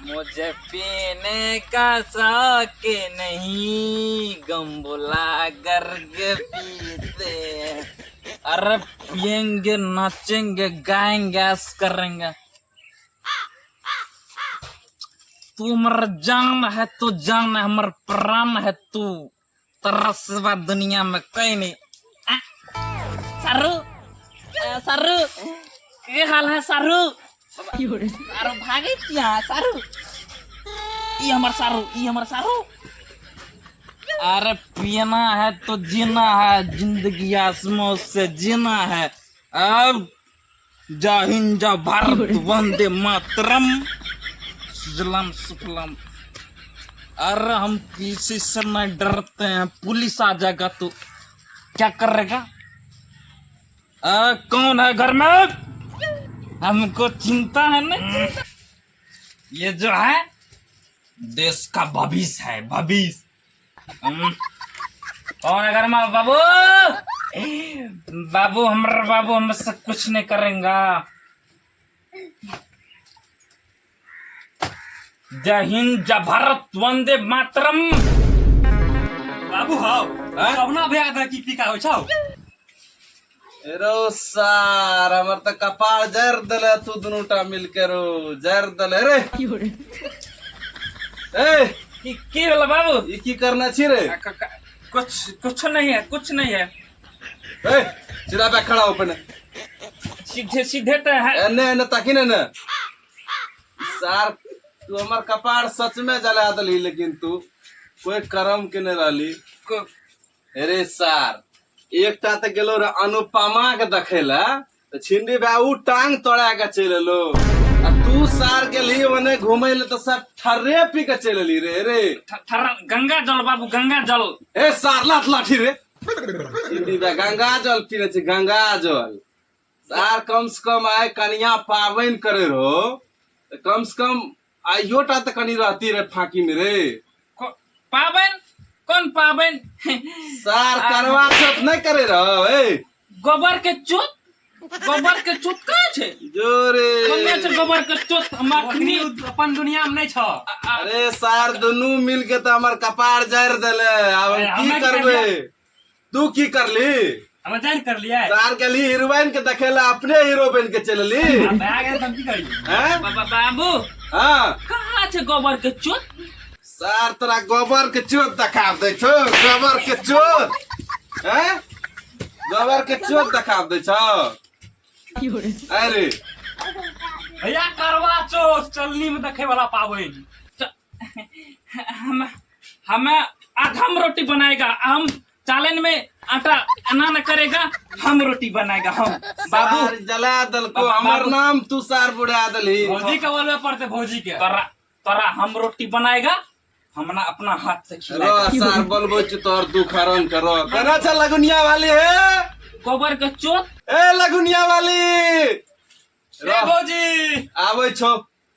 मुझे पीने का शौक नहीं, गम बुला करके पीते हैं। अरे पियेंगे, नाचेंगे, गाएंगे, ऐश करेंगे। तू हमर जान है, तू जान है, हमर प्राण है तू, तेरा सिवा दुनिया में कोई नहीं। सारू, सारू, की हाल है सारू? सारू भागे किया सारू? ई हमर सारू, ई हमर सारू। अरे पीना है तो जीना है, जिंदगी आसमो से जीना है। अब जय हिंद, जय भारत, वंदे मातरम, सुजलम सुफलम। अरे हम किसी से नहीं डरते हैं, पुलिस आ जाएगा तो क्या करेगा? कौन है घर में? हमको चिंता है ना, ये जो है देश का भविष्य है, भविष्य। कौन है घर में? बाबू, बाबू, हमारा बाबू हमसे कुछ नहीं करेगा। जय हिंद, जय भारत, वंदे मातरम। बाबू हौ, कहुना भैया के की पीका होइ छौ? रो सार, हमर तऽ कपार जरि देले तू दुनू टा मिल के, रो जरि देले रे। ए की की भेल बाबू? ई की करना छी रे? कुछ कुछ नहीं है, कुछ नहीं है। ए, सीधा पे खड़ा हो पहले। सीधे सीधे तो है। एने एने ताकी ने ने सार, तू हमर कपार सच में जला देली, लेकिन तू कोई करम के नहीं रहली। अरे सार, एकटा तऽ गेलो रह अनुपमा के देखे ला, तऽ छिंडी भाई उ टांग तोड़ा के चलि एलो, आ तू सार गेलही ओने घूमे ले तऽ सब ठर्रे पी के चलि एली रे रे। गंगा जल बाबू, गंगा जल। ए सार, लात लाठी रे। छिंडी भाई गंगा जल पीने छै, गंगा जल। सार, कम से कम आइ कनिया पाबनि करे रहो तऽ कम से कम आइयो टा तऽ कनी रहती रे फाकी में रे। पाबनि? कोन पाबनि? सार, करवा चौथ नहि करे रहो? ए, गोबर के चोत? गोबर के चोत कहाँ छै? जोरे। कन्ने छै गोबर के चोत? मखनी अपन दुनिया में नहीं छ। अरे सार, दुनू मिल के तऽ हमर कपार जरि देले। आब हम की करबै? तू की करली? हम जान कर लिया। सार, गेली हीरोइन के देखे ला, अपने हीरो बन के चलली। भए गेल, हम की करी? हैं? बाबू। हाँ। कहाँ छै गोबर के चोत? सार, तोरा गोबर के चोत देखा दै छौ, गोबर के चोत। हैं, गोबर के चोत देखा दै छौ? अरे भैया, करवा चौथ चलनी में देखे वाला पाबनि। हम हमें आज हम रोटी बनाएगा, हम चालन में आटा अना न करेगा, हम रोटी बनाएगा हम बाबू। सार जला देलको। बाबू। हमर नाम तू सार बुढ़ा देलही। भौजी के बोलबे पड़ते, भौजी के। तोरा तोरा हम रोटी बनाएगा, हमना अपना हाथ से रो खिलाएगा। सार, बोलबो छी तोहर दुख हरण करो। केना छ लगुनिया वाली हे? गोबर के चोत। ए लगुनिया वाली। ए भौजी। आबै छौ,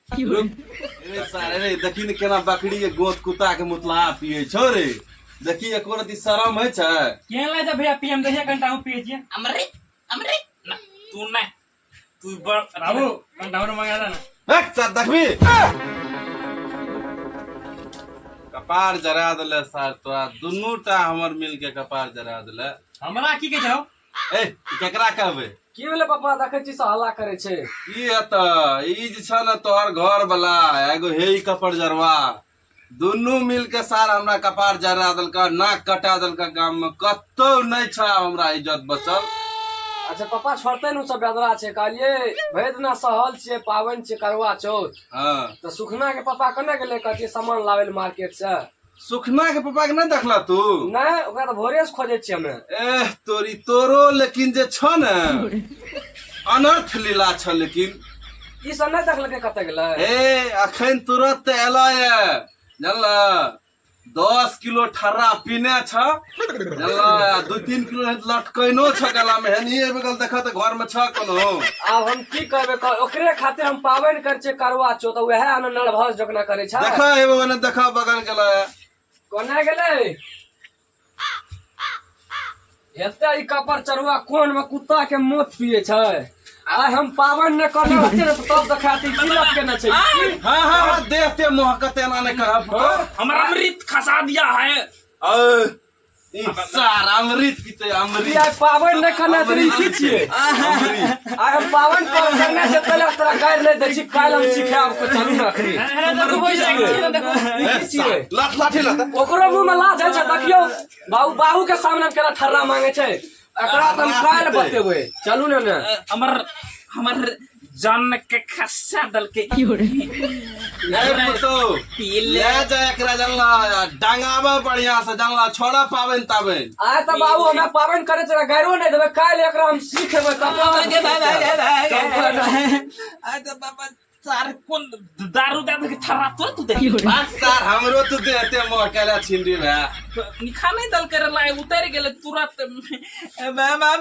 रुक। रे सारे रे, देखी ने केना बकरी के गोत कुत्ता के मुतला पिए छौ रे। देखी, एको रति शरम होइ छै? केहन लागै छै भैया? पीएम देखिए, कनिटा हम पिए छियै। अमृत, अमृत ना तू नहीं, तू बड़ बाबू, कनिटा हमरो मंगा दे ना। एक साथ देखबी, कपार जरा देले सार, तोरा दुनू टा हमर मिल के कपार जरा देले। हमरा की कहै छौ? ए, ई केकरा कहबै? की भेलै पापा? देखै छी से हल्ला करै छै। की हेतै, ई जे छ ने तोहर घर वाला एगो हे, ई कपड़ जरवा दुनू मिल के सार हमरा कपार जरा देलका, नाक कटा देलका। गाम में कतौ नहि छ आब हमरा इज्जत बचल। अच्छा पापा, छोड़ते ने सब बेदरा छै। कहलियै भरि दिना सहल छियै, पाबनि छियै करवा चौथ। हँ। तऽ सुखना के पापा कने गेलै? कहतियै सामान लाबै लए मार्केट से। सुखना के पापा के नहि देखला तू? नहि, ओकरा तऽ भोरे से खोजै छियै हमे। एह तोरी तोरो, लेकिन जे छ ने अनर्थ लीला छ लेकिन। ई सब नहि देखलकै कतऽ गेलै? ए, अखन तुरंत एलो ये, जानल? 10 किलो ठर्रा पीने छ, जानल? 2-3 किलो लटकैनो छ गला में। हेनी आबि गेल, देख तऽ घर में छ कोनो। आब हम की करबै? ओकरे खातिर हम पाबनि करै छियै करवा चौथ, तऽ वएह ने नर्वस जकना करै छै। देख, एगो ने देख, बगल गेलो। कोना गेलै एते ई कपर चरुआ? कोन में कुत्ता के मौत पिए छै? आइ हम पाबनि नहि करने रहते ने तब देखाती की लपकेने छै की? हाँ हाँ हाँ देखते मुँह कते एना नहि करब हमर अमृत खसा दिया है। ई सार अमृत पीते ई अमृत। आइ पाबनि नहि करने रहते, ई की छियै? अमृत। आइ हम पाबनि पर करने छै तैले तोरा गारि नहि दै छी, काल्हि हम सिखायब के चलू ने अखनी। ई की छियै? ई की छियै? लाठ लाठी लत। ओकरो मुंह में लाज होइ छै, देखियौ बाबू, बाबू के सामने केना ठर्रा मांगे छै। एकरा तऽ हम काल्हि बतेबै, चलू ने ने। हमर हमर जान के खसा दलके। ए पुतो, पीले। ले जा एकरा जानला, डंगाबा बढ़िया से जानला, छोड़ा पाबनि ताबनि। आइ तऽ बाबू हमरा पाबनि करे छै, गारियो नहि देबै, काल्हि एकरा हम सिखेबै तब। बाबा सार कोन दारू दे के थर्रा तुरंत दे। बात सार हमरो तू देते मोह केला छिंडी भए। निखा नहीं दल कर लाए उतर गेले तुरंत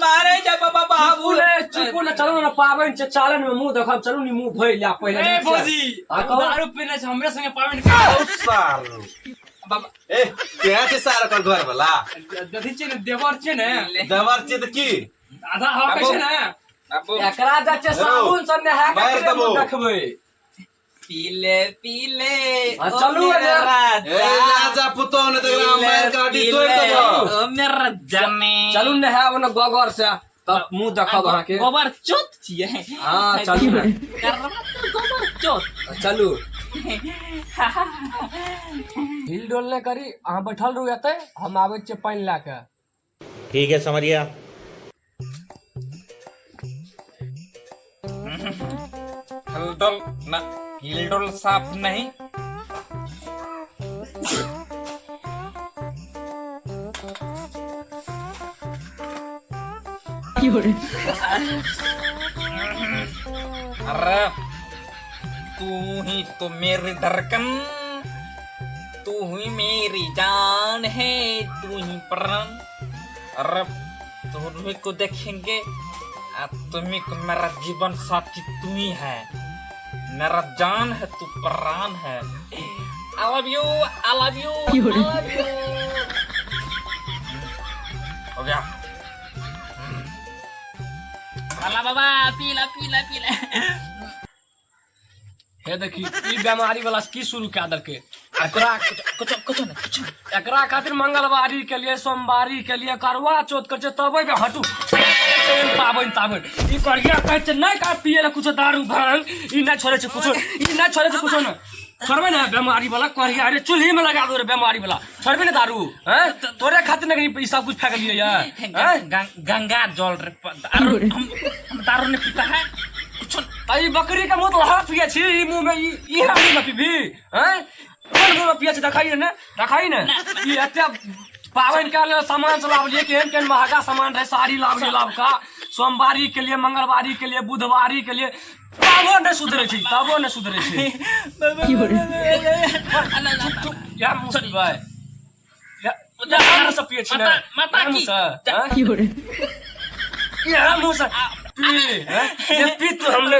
मारे जा बाबा बाबू। चुपू ने, चुपू ने, चलू ने, पाबनि छै, चालन में मुंह देखब, चलू ने, मुंह धोइ ला पहिले। ए भौजी, हाँ, कहू। दारू पीने छै हमरे संगे पाबनि कर। सार बाबा ए केहा छै सार ओकर घर वाला? दथी छियै ने, देवर छियै ने। देवर छियै तऽ की? आधा हक छै ने। बाबू एकरा जाइ छै साबुन से नहा के मारि फेर देबो। मुंह देखबै। पीले पीले। हाँ, ओ चलू मेरा अरे। राजा। ए राजा पुतो ने तऽ एकरा मारि के हड्डी तोड़ि देबो। ओ मेरा जाने। चलू नहायब ने गोबर से तब मुंह देखब अहाँके। गोबर चोत छियै। हाँ चलू ने। करवा तो गोबर चोत। चलू, हिल डोल नहि करी, अहाँ बैठल रहू एतै, हम आबै छियै पानि लए कऽ। ठीक है, समझ गया। हिलडोल न, हिलडोल साफ नहीं। अरे तू ही तो मेरी धड़कन, तू ही मेरी जान है, तू ही प्राण। अरे तुम्ही को देखेंगे आ तुम्ही को मेरा जीवन साथी तू ही है, मेरा जान है तू, प्राण है। I love you, I love you, I love you. हो गया। अला बाबा पीला पीला पीला। हे देखी, ई बेमारी वाला की शुरू कए देलकै एकरा। कुछ कुछ नहीं, कुछ नहीं। एकरा खातिर मंगलवारी के लिए, सोमवारी के लिए, करवा चौथ कर छै तबे के हटू पाबनि ताबनि। ई करिया कहै छै नहि का पिए ला कुछो दारू भांग, ई नहि छोड़ै छै कुछो, ई नहि छोड़ै छै कुछो। ने छोड़बै ने बेमारी वाला करिया रे, चूल्ही में लगा दो रे बेमारी वाला, छोड़बै ने दारू हैं? तोरे खातिर ने ई सब कुछ फेकलियै ये हैं? गंगा जल रे, दारू हम दारू नहीं पीता है कुछ। त ई बकरी के मुँह लहा पिए छी, ई मुँह में ई ई मुँह में पीबी हैं? कोन मुँह में पिए छी? देखाई ने, देखाई ने। ई एते पाबनि के लेल सामान सब लाबलियै, केहन केहन महगा सामान रहे, साड़ी लाबलियै लबका सोमवारी के लिए, मंगलवारी के लिए, बुधवारी के लिए, तबो नहि सुधरै छै, तबो नहि सुधरै छै। या मुँह से पीबै या या मुँह से पिए छी ने? माता या मुँह की। से हैं? या मुँह से पी हैं? ये पी तू हमने।